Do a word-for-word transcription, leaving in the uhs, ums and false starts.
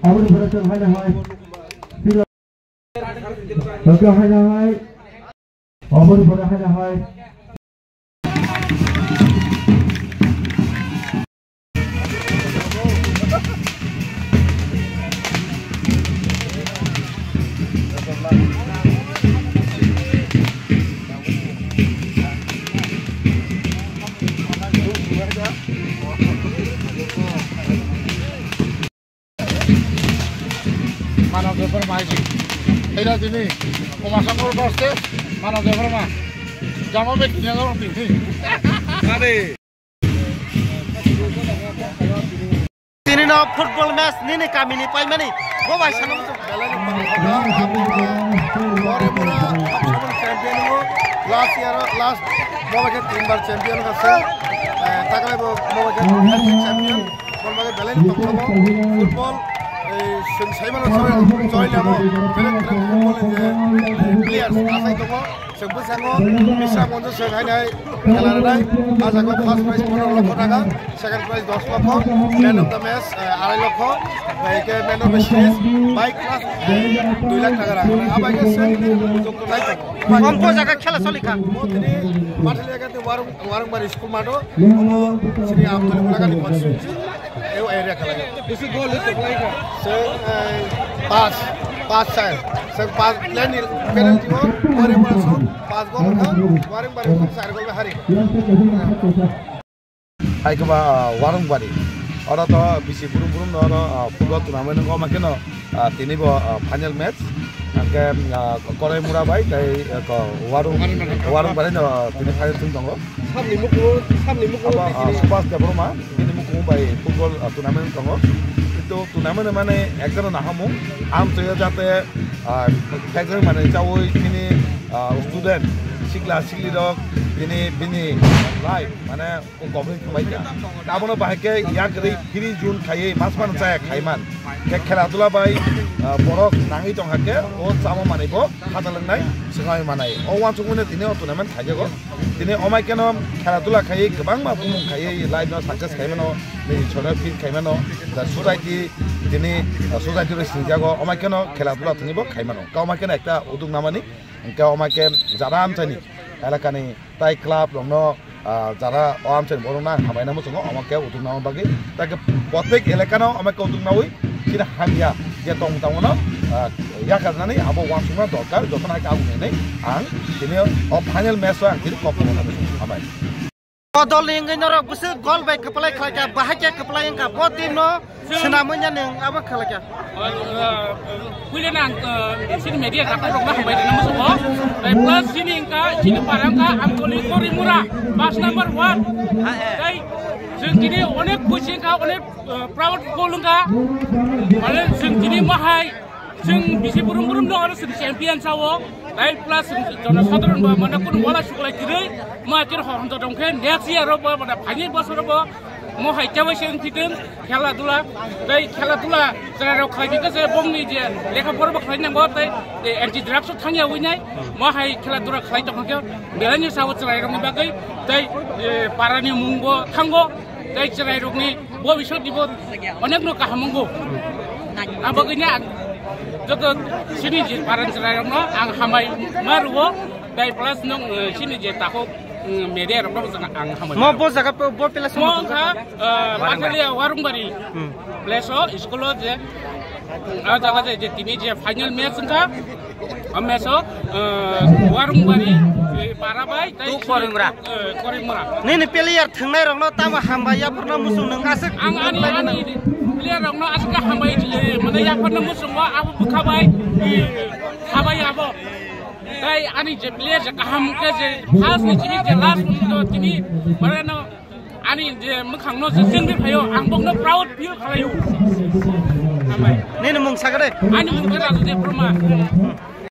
Aboni pore chwng haino hai. Sila. Oke, haino hai. Aboni pore haino hai. Manav Debbarma aisi. Eira tini Umashankar versus Manav Debbarma. Jama be tini jama tini. Are. Tini no football match nini kamini paimani. Bo bai sana muchung. Belai no tongthokma. Ore mura champion o. Last year, last bo bai khe tinbar champion ka se. Eh, taklai bo, bo bai khe champion. Bol bai khe belai no tongthokma. Football, eh, chwng saimano choi, choi lamo. Belai belai football ni je, eh, players asai tongo. Chwng bwskango Biswanath Manjuswrwng hainai khela rwnai. A jaga o first prize pondro lokho taka, second prize dos lokho, man of the match, eh, arai lokho, bai khe man of the series, bike plus, eh, dui lakh taka rang. Abai khe chwng jokkhlai tongo. Ompo jaga khela solikha. Mo tini Mathali jaga tei Warung, Warungbari school matho, omo sini Amtoli Mulakani constituency. Eu area khalai. Bisi gol ni toklai ka. Se, eh, pas, pas sai. Se pas plan ni penalty o, Warung Bari song, pas gol ka, Warung Bari song sai gol hari. Hai kaba, ah, Warung Bari. Oro to bisi burum burum no, oro, ah, football tournament no ma keno, ah, tini bo, ah, final match. Hingke, ah, Korai Mura bai tei, ah, ko Warung, Warung Bari no tini final team tongo. Samni muku, samni muku. Abo, ah, Subhas Debbarma, bini muku bai football, ah, tournament tongo. Kintu tournament mane ekdom nahamung, am tuya jate, ah, ekdom mane chawi bini, ah, student, sikla sikli rok, bini, bini life, mane o government khamai kha. Abono bahai khe yak ri free zone khaiwi mas mano chaya khaiman. Khe khela dula bai, ah, borok nangwi tong hakhe o chama manwi bo khata lwngnai swkangwi manai. O uansukmano tini o tournament khaijago. Tini omai keno khela dula khaiwi kwbangma bumung khaiwi life no success khaimano, nini chhorno fit khaimano, the society tini, ah, society bai sinijago. Omai keno khela dula thwngwi bo khaimano. Ka omai keno ekta uduk namani, hwnkhe omai khe jara amchaini elakani tai club rokno, ah, jara o amchaini borokno ang hambai namo chwngo, omo khe utuk namo bagwi. Tai khe protek elakano omo khe utuk nawi chini hamya je tong tangmano, ah, yakarnani abo uansukna dorkar, jotono hai khe ang hinwi ang tini o final match o ang tini kok hambai. O dol ni wngwi norok bwswk gol bai kwplai khlai kha, bahai khe kwplai wngkha, bo team no swnamwi ya nwng abo khlai kha. Puila na, eh, sini media kata rok na hambai na musuko. Tai plus sini wngkha, sini para wngkha, Amtoli Korimura, pas number one. Tai chwng tini onek khusi wngkha, onek, eh, proud feel wngkha. Mane chwng tini mahai, chwng bisi burum burum no oro chwng champion sao. Tai plus chwng jono sadharon ba mane kunu wala suklai kwrwi, ma chwng hor honto dong khe next year ro ba, mane phaini bosor ro bo. Mo hai chabai se wngthitwng khela dula, tei khela dula chwrairok khlai di khe se bongni je lekha pora bo khlai nango, tei, eh, anti drugs o thangya ui nai, mo hai khela dula khlai tongkha khe belai ni sao chwrairokni bagwi, tei, eh, parani mung bo thango, tei chwrairokni bobiswt ni bo onek no kaham wngo. Ang bagwi ni ang joto sini je parani chwrairokno ang hambai ma rwo, tei plus nong, eh, sini je takhuk Mm, media rok no ang hambai. Mo bo jaga pe, bo pela mo samo wngkha, eh, Warungbari. Pathalia Warungbari. Hmm. Place o, school o je, ah, jaga je, je tini je final match wngkha. O match o, eh, Warungbari, eh, para bai, tai tu Korimura. Eh, Korimura. Nini player thangnai rok no tamo hambai ya phurna musung nung aswk. Ang ani, ani player rok no aswk hambai, eh, mane ya phurna musung o abo bwkha bai, eh, hambai abo. Tai ani je player je kaham khe je first ni chini je last ni to tini mane no ani je mwkhang no je chengwi phaio ang bokno proud feel khalaio. Hambai. Nini mung sakre? Ani mung khe Raju Debbarma.